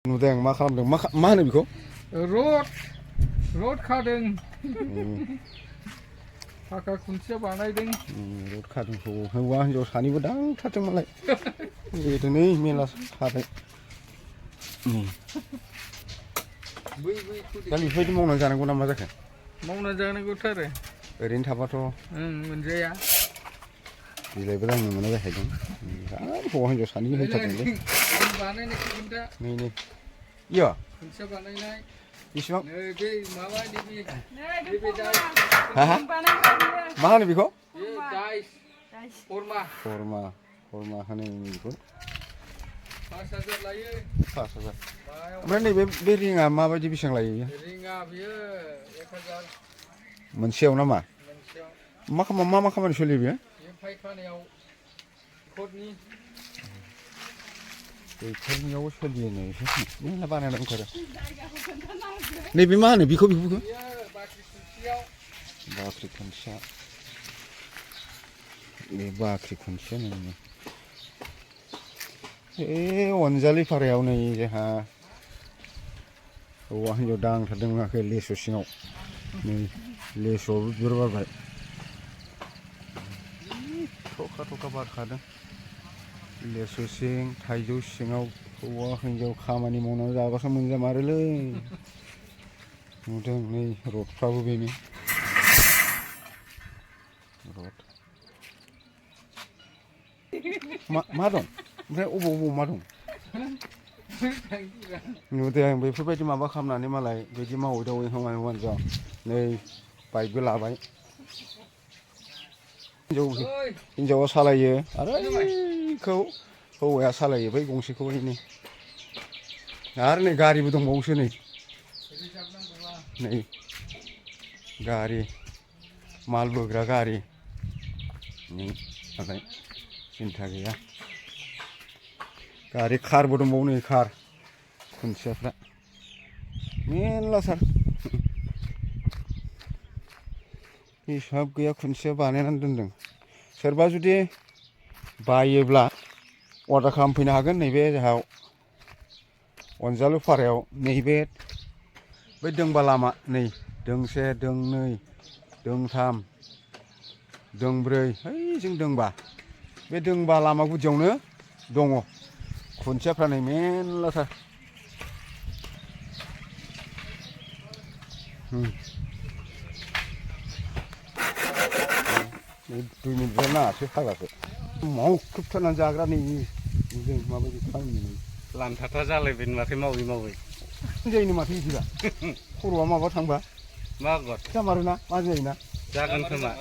नुदों मा खालामदों मा होनो बेखौ रड खादों फाका खुन्थिया बानायदों रड खादों हौवा हिन्जाव सानैबो दांथारदों मालाय नै मेला खादों दा बेफोरबायदि मावनानै जानांगौ ना मा जाखो मावनानै जानांगौथ' आरो ओरैनो थाबाथ' मोनजाया बिलाइबो दांनो मोना जाहैदों हौवा हिन्जाव सानैजों होथारदोंलै बानायनायखौ खोन्था नै इयो खुन्थिया बानायनाय बेसेबां बे माबा नैबे मा होनो बेखौ फरमा होनो बेखौ 5,000 लायो 5,000 ओमफ्राय नैबे बे रिङा माबायदि बेसेबां लायो रिङा बियो 1,000 मोनसेयाव ना मा मा खामानि सोलियो बेयो फायखानायाव दैखरनियाव सोलियो नै मेला बानायना ओंखारो नैबे मा होनो बेखौ बाख्रि खुन्थिया बे बाख्रि खुन्थिया नै अनजालि फारायाव नै जोंहा हौवा हिन्जाव दांथारदों आखै लेसु सिङाव नै लेसुआवबो बिबार बारबाय थखा बारखादों लेसु सिं थाइजौ सिङाव हौवा हिन्जाव खामानि मावनानै जाबासो मोनजामारोलै नुदों नै रडफ्राबो बेनो रड मा दं ओमफ्राय अबाव मा दं नुदों आं बेफोरबायदि माबा खालामनानै मालाय बिदि मावै दावै हौवा नै बाइकबो लाबाय हिन्जावा सालायो आरो बेखौ हौवाया सालायो बै गंसेखौ नै आरो नै गारिबो दंबावोसो नै गारि माल बोग्रा गारि नै नाथाय सिन्था गैया गारि कारबो दंबावो नै कार खुन्थियाफ्रा मेरलाथार हिसाब गैया खुन्थिया बानायनानै दोनदों सोरबा जुदि बायोब्ला अर्डार खालामफैनो हागोन नैबे जोंहा अनजालु फारायाव नैबे बै दोंबा लामा नै दोंसे दोंनै दोंथाम दोंब्रै हैजों दोंबा बे दोंबा लामा गुदियावनो दङ खुन्थियाफ्रा नै मेरलाथार दुइ मिनिटल' नाङासो हाग्राखौ मावख्रुबथारनानै जाग्रा नै जों माबायदि खालामो लानथाथा जालायबाय माथो मावै जायोनो माथो बिदिबा खर'आ माबा थांबा मा आगर जामारोना मा जायोना जागोन खोमा